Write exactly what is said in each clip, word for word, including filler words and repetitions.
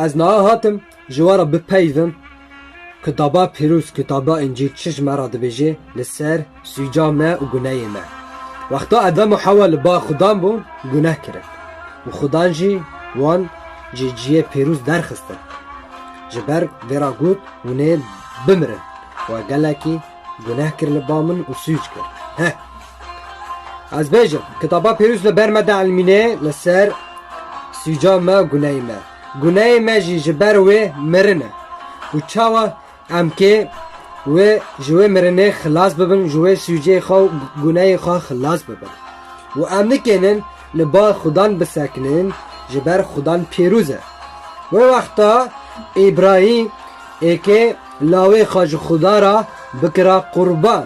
Ez niha hatim ji we re bipeyivim, Kitaba Pîroz, Kitaba Încîl çi ji me re dibêje li ser sûca me û guneyê me. Wexta Edem û Hewa li ba Xudan bûn, guneh kirin û Xudan jî wan ji cihê pîroz derxistin. Ji ber vê re got, hûn ê bimirin. We gelekî guneh kir li ba min û sûc kir. Heh. Ez bêjim, Kitaba Pîroz li ber me dielmîne li ser sûca me û guneyê me. Guneyê me jî ji ber wê mirin e. Û çawa em kê wê ji wê mirinê xilas bibin, ji wê sûcê xwe û guneyê xwe xilas bibin? Û em nikênin li ba Xudan bisekinin, ji ber Xudan pîroz e. Wê wexta Îbrahîm êkê lawê xwe ji Xuda re bikira qurban.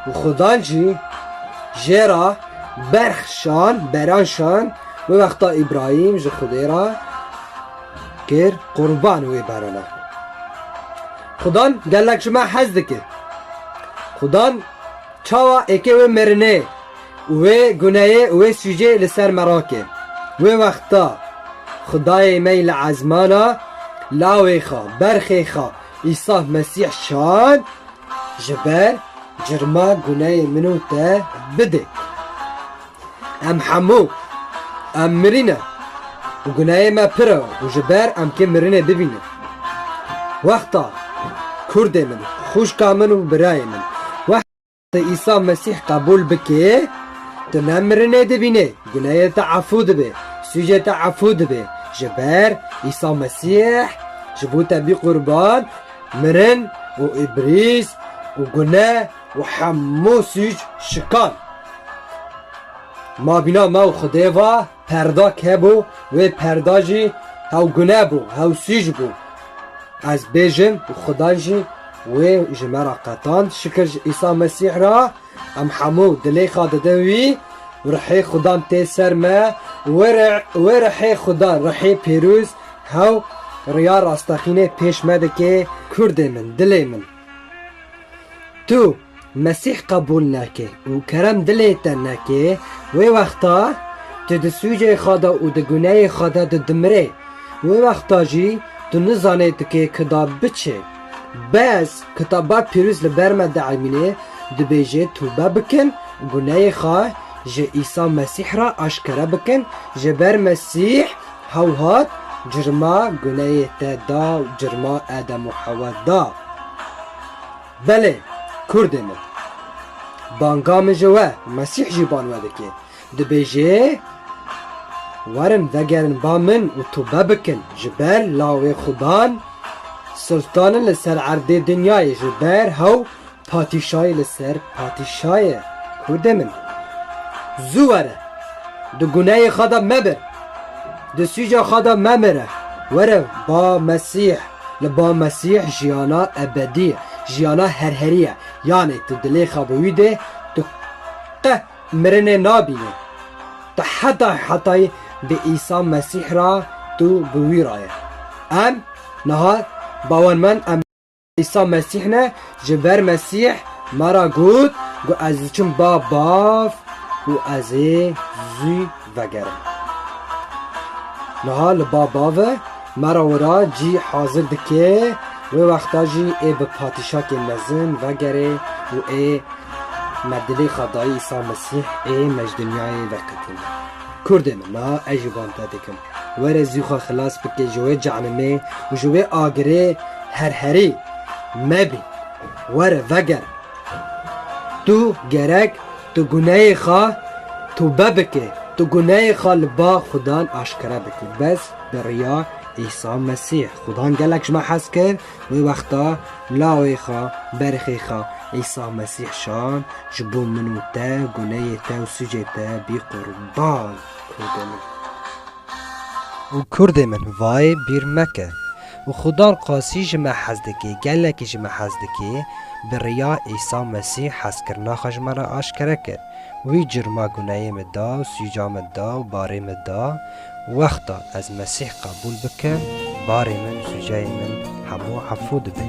Û Xudan jî jê re berx şan, beran şan. Wê wexta Îbrahîm ji Xudê re kir qurban wê berana. Xudan gelek ji me hez dike. Xudan çawa êkê wê mirinê û wê guneyê û wê sûcê li ser me rake. Wê wexta Xudayê me yî li ezmana lawê xwe, berxê xwe, Îsa Mesîh şan, ji ber cirma guneyê min û te bidê. Em hemû, em mirî ne û guneyê me pir e û ji ber em kê mirinê bibînin. Wexta kurdê min, xwişka min û birayê min, wexta Îsa Mesîh qebûl bikê, tu ne mirinê dibînê, guneyê te efû dibe, sûcê te efû dibe. Ji ber Îsa Mesîh ji bo te bî qurban, mirin û îbrîz û gune û hemû sûc şikan. Mabîna me û Xwedê va perdak hebû, wê perda jî hew gune bû, hew sûc bû. Ez bêjim û Xudan jî wê ji me re qetand. Şikir ji Îsa Mesîh re, em hemû dilê xwe didin wî, rihê Xudan tê ser me, wê re-, wê rihê Xudan, rihê pîroz, hew riya rastexînê pêş me dike, kurdê min, dilê min. Tu Mesîh qebûl neke û kerem dilê te neke, wê wexta tu di sûcê xwe de û di guneyê xwe de di dimirê. Wê wexta jî tu nizanê dikê kida biçe. Bes Kitaba Pîroz li ber me dielmîne, dibêje tûbe bikin, guneyê xwe ji Îsa Mesîh re aşkere bikin, ji ber Mesîh hew hat cirma guneyê te da û cirma Edem û Hewa da. Belê, kurdê min. Banga min ji we, Mesîh jî ban we dike. Dibêje, werin vegerin ba min û tûbe bikin, ji ber lawê Xudan, sultan in li ser erdê dinyayê, ji ber hew patîşayê li ser patîşayê. Kurdê min, zû were, di guneyê xwe de mebir, di sûca xwe de memire. Were ba Mesîh, li ba Mesîh jiyana ebedî ye, jiyana herherî ye. Yanê tu dilê xwe bi wî dê, tu qe mirinê nabînî. Tu heta hetayî bi Îsa Mesîh re tu bi wî re ye. Em niha bawermend em Îsa Mesîh ne, ji ber Mesîh me re got, got, ez diçim ba bav û ez ê zû vegerim. Niha li ba bav e, me re wira cî hazir dike, wê wexta jî ê bi patîşakê mezin vegerê û ê me dilê xwe dayî Îsa Mesîh, ê me ji dinyayê veqetîne. Kurdê min, niha ez jî ban te dikim. Were zû xwe xilas bike ji wê cehnimê û ji wê agirê herherî mebî. Were veger. Tu gerek tu guneyê xwe tûbe bike. Tu guneyê xwe li ba Xudan aşkere bike. Bes bi riya Îsa Mesîh. Xudan gelek ji me hez kir. Wê wexta lawê xwe, berxê xwe Îsa Mesîh şan, ji bo min û te, guneyê te û sûcê te bî qurban. Kurdê min. Û kurdê min, vayê bîr meke. Û Xudan qasî ji me hez dike, gelekî ji me hez dike, bi riya Îsa Mesîh hezkirina xwe ji me re aşkere kir. Wî cirma guneyê min da û sûca min da û barê min da. Wexta ez Mesîh qebûl bikim, barê min, sûceyê min hemû efû dibe.